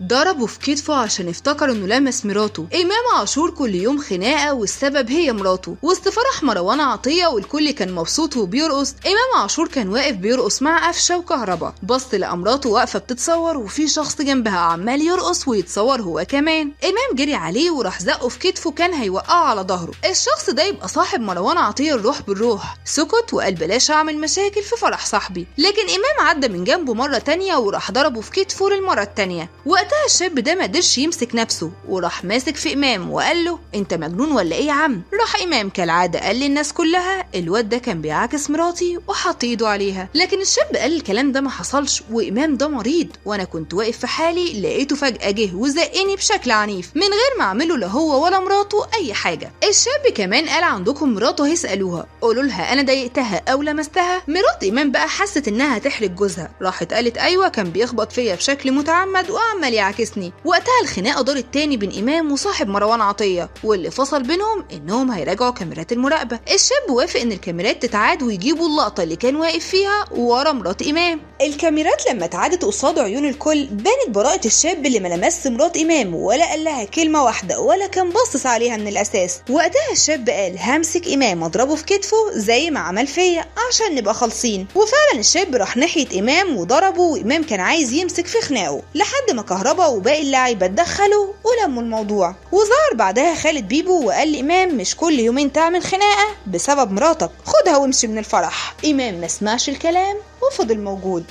ضربه في كتفه عشان افتكر انه لمس مراته. امام عاشور كل يوم خناقه والسبب هي مراته. وسط فرح مروان عطيه والكل كان مبسوط وبيرقص، امام عاشور كان واقف بيرقص مع قفشه وكهربا. بص لقى مراته واقفة بتتصور وفي شخص جنبها عمال يرقص ويتصور هو كمان. امام جري عليه وراح زقه في كتفه، كان هيوقعه على ظهره. الشخص ده يبقى صاحب مروان عطيه الروح بالروح. سكت وقال بلاش اعمل مشاكل في فرح صاحبي، لكن امام عدى من جنبه مرة تانية وراح ضربه في كتفه للمرة التانية. وقتها الشاب ده ما قدرش يمسك نفسه وراح ماسك في امام وقال له انت مجنون ولا ايه يا عم؟ راح امام كالعادة قال للناس كلها الواد ده كان بيعاكس مراتي وحط ايده عليها، لكن الشاب قال الكلام ده ما حصلش وامام ده مريض وانا كنت واقف في حالي لقيته فجاة جه وزقني بشكل عنيف من غير ما اعمله لا هو ولا مراته اي حاجة. الشاب كمان قال عندكم مراته هيسالوها قولوا لها انا ضايقتها او لمستها. مرات امام بقى حست انها تحرج جوزها، راحت قالت ايوه كان بيخبط فيا بشكل متعمد وعمال يعاكسني. وقتها الخناقة دارت تاني بين امام وصاحب مروان عطيه، واللي فصل بينهم انهم هيراجعوا كاميرات المراقبة. الشاب وافق ان الكاميرات تتعاد ويجيبوا اللقطة اللي كان واقف فيها ورا مرات امام. الكاميرات لما اتعادت قصاد عيون الكل بانت براءه الشاب اللي ما لمس مرات امام ولا قال لها كلمة واحدة ولا كان باصص عليها من الاساس. وقتها الشاب قال همسك امام اضربه في كتفه زي ما عمل فيا عشان نبقى خالصين. وفعلا الشاب راح ناحية امام وضربه، وامام كان عايز يمسك في خناقه لحد ما كهربا وباقي اللاعيبه اتدخلوا ولموا الموضوع. وظهر بعدها خالد بيبو وقال لامام مش كل يومين تعمل خناقه بسبب مراتك، خدها وامشي من الفرح. امام ما سمعش الكلام وفضل موجود.